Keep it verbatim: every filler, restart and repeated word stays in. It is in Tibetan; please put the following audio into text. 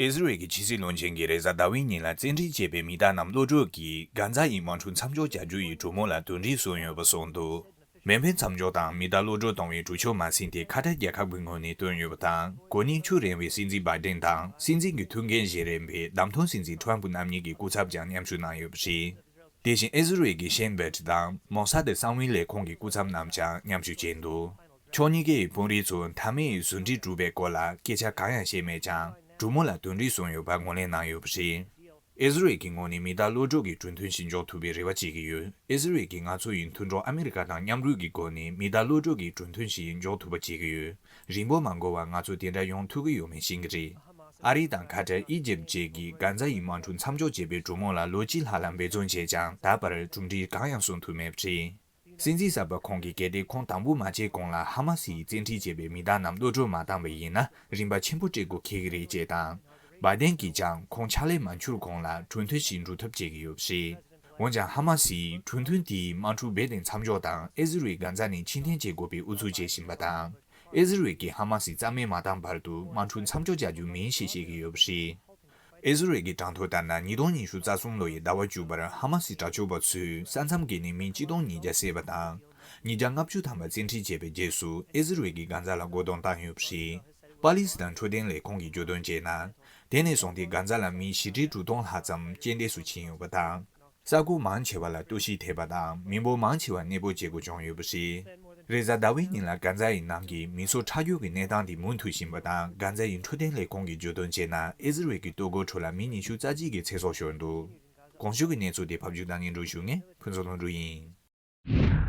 ཨི་ཟི་རེལ་གྱི་ཕྱི་སྲིད་བློན་ཆེན་གྱིས་རེས་གཟའ་ཟླ་བའི་ཉིན་ལ་བཙན་ཁྲིད་བྱས་པའི་མི་སྟག་རྣམས་གློད་གྲོལ་གྱིས་གྷན་ཛ་ཡི་དམག་འཁྲུག་མཚམས་འཇོག་བྱ་རྒྱུ་ཡི་གྲོས་མོལ་ལ་དོན་འགྲིག་སོང་ཡོད་པ་གསུངས་འདུག་མེ་འཕེན་མཚམས་འཇོག་དང་མི་སྟག་གློད་གྲོལ་གཏོང་བའི་གྲོས་ཆོད་མ་ཟིན་ཏེ་ཁ་བྲལ་རྒྱལ་ཁབ་ཀྱི་ངོས་ནས་བཏོན་ཡོད་པ་དང་། གོ་གནས་ཕྱུགས་རིང་བའི་སྲིད་འཛིན་བྷའི་ཏན་དང་སྲིད་འཛིན་གྱི་ཐུགས་འགན་བཞེས་རན་པའི་བདམས་ཐོན་སྲིད་འཛིན་ཁྲོམ་ཕུ་རྣམ་གཉིས་ཀྱི་སྐུ་ཚབ་ཀྱང་མཉམ་ཞུགས་གནང་ཡོད་པ་རེད། དེ་བཞིན་ཨི་ཟི་རེལ་གྱི་ཤེན་བེར་དང་མོ་སཱ་དི་གསང་བའི་ལས་ཁུངས་ཀྱི་སྐུ་ཚབ་རྣམས་ཀྱང་མཉམ་ཞུགས་བྱས་འདུག་ཕྱོགས་གཉིས་ཀའི་དཔོན་རིགས་ཚོ་མཐའ་མའི་ཟུང་འབྲེལ་གྲུབ་པའི་སྐོར་ལ་སྐད་ཆ་གང་ཡང་བཤད་མེད་ཀྱང་། གྲོས་མོལ་ལ་དོན་འགྲིག་སོང་ཡོད་པ་ངོས་ལེན་གནང་ཡོད་པ་རེད། ཨི་ཟི་རེལ་གྱི་ངོས་ནས་མི་སྟག་གློད་གྲོལ་གྱི་གྲོས་མཐུན་ཞིག་འཇོག་ཐུབ་པའི་རེ་བ་བྱེད་ཀྱི་ཡོད། ཨི་ཟི་རེལ་གྱིས་ང་ཚོ་ཡི་མཐུན་གྲོགས་ཨ་མི་རི་ཀ་དང་མཉམ་རུབ་ཀྱི་སྒོ་ནས་མི་སྟག་གློད་གྲོལ་གྱི་གྲོས་མཐུན་ཞིག་འཇོག་ཐུབ་པ་བྱེད་ཀྱི་ཡོད། རིང་པོ་མ་འགོར་བར་ང་ཚོ་དེ་འདྲ་ཡོང་ཐུབ་ཀྱི་ཡོད་མེད་ཤེས་ཀྱི་རེད། ཨ་རི་དང་ཁ་ཏར། ཨི་ཇིབ་བཅས་ཀྱིས་གྷན་ཛ་ཡི་དམག་འཁྲུག་མཚམས་འཇོག་བྱེད་པའི་གྲོས་མོལ་ལ་ལོ་གཅིག་ལྷག་ལ་འབད་བརྩོན་བྱས་ཀྱང་ད་བར་གྲུབ་འབྲས་གང་ཡང་སོན་ཐུབ་མེད་པ་རེད། སྲིད་འཛིན་གསར་པ་ཁོང་གིས་གལ་ཏེ་ཁོང་དམ་འབུལ་མ་བྱས་གོང་ལ་ཧ་མ་སི་ཡིས་བཙན་ཁྲིད་བྱས་པའི་མི་སྟག་རྣམས་གློད་གྲོལ་མ་བཏང་བ་ཡིན་ན་རིན་པ་ཆེན་པོ་སྤྲད་དགོས་འཁེལ་གྱི་རེད་ཅེས་དང་། བྷའི་ཏན་གྱིས་ཀྱང་ཁོང་ཕྱག་ལས་མ་འཁྱུར་གོང་ལ་གྲོས་མཐུན་ཞིག་འགྲོ་ཐབས་བྱེད་ཀྱི་ཡོད་པ་རེད། འོན་ཀྱང་ཧ་མ་སིས་གྲོས་མཐུན་དེའི་དམག་འཁྲུག་རྦད་དེ་མཚམས་འཇོག་དང་ཨི་ཟི་རེལ་གྷན་ཛ་ནས་ཕྱིར་འཐེན་བྱེད་དགོས་པའི་ཨུ་ཚུགས་བྱེད་བཞིན་པ་དང་། ཨི་ཟི་རེལ་གྱིས་ཧ་མ་སི་རྩ་མེད་མ་བཏང་བར་དུ་དམག་འཁྲུག་མཚམས་འཇོག་བྱ་རྒྱུ་མིན་ཞེས་བཤད་ཀྱི་ཡོད་པ་རེད། ཨི་ཟི་རེལ་གྱི་གྲངས་ཐོ་ལྟར་ན། ཉིས་སྟོང་ཉི་ཤུ་རྩ་གསུམ་ལོ་ཡི་ཟླ་བ་བཅུ་པར་ཧ་མ་སི་དྲག་སྤྱོད་པ་ཚོས་ས་མཚམས་བརྒལ་ནས་མི་ཆིག་སྟོང་ཉིས་བརྒྱ་བསད་པ་དང་། ཉིས་བརྒྱ་ལྔ་བཅུ་ཐམ་པ་བཙན་ཁྲིད་བྱས་པའི་རྗེས་སུ་ཨི་ཟི་རེལ་གྱིས་གྷན་ཛ་ལ་རྒོལ་རྡུང་བཏང་ཡོད་པ་རེད། པ་ལི་སི་ཐན་འཕྲོད་བསྟེན་ལས་ཁུངས་ཀྱིས་བརྗོད་དོན་བྱས་ན། དེ་ནས་བཟུང་སྟེ་གྷན་ཛ་ལ་མི་བཞི་ཁྲི་དྲུག་སྟོང་ལྷག་ཙམ་རྐྱེན་འདས་སུ་ཕྱིན་ཡོད་པ་དང་། ས་ཁུལ་མང་ཆེ་བ་ལ་གཏོར་བཤིག་ཐེབས་པ་དང་མི་འབོར་མང་ཆེ་བ་གནས་སྤོ་བྱེད་དགོས་བྱུང་ཡོད་པ་རེད། རེས་གཟའ་ཟླ་བའི་ཉིན་ལ་གྷན་ཛ་ཡི་ནང་གི་མི་གསོད་ཁྲག་སྦྱོར་གྱི་གནས་སྟངས་དེ་མུ་མཐུད་བཞིན་པ་དང་། གྷན་ཛ་ཡི་འཕྲོད་བསྟེན་ལས་ཁུངས་ཀྱིས་བརྗོད་དོན་བྱས་ན། ཨི་ཟི་རེལ་གྱི་གཏོར་རྒོལ་ཁྲོད་ལ་མི་ཉི་ཤུ་རྩ་གཅིག་གི་ཚེ་སྲོག་ཤོར་འདུག་གོང་ཞུས་ཀྱི་གནས་ཚུལ་དེ་ཕབ་སྒྱུར་དང་སྙན་སྒྲོན་ཞུ་མཁན་ཕུན་ཚོགས་ལྷུན་གྲུབ་ཡིན།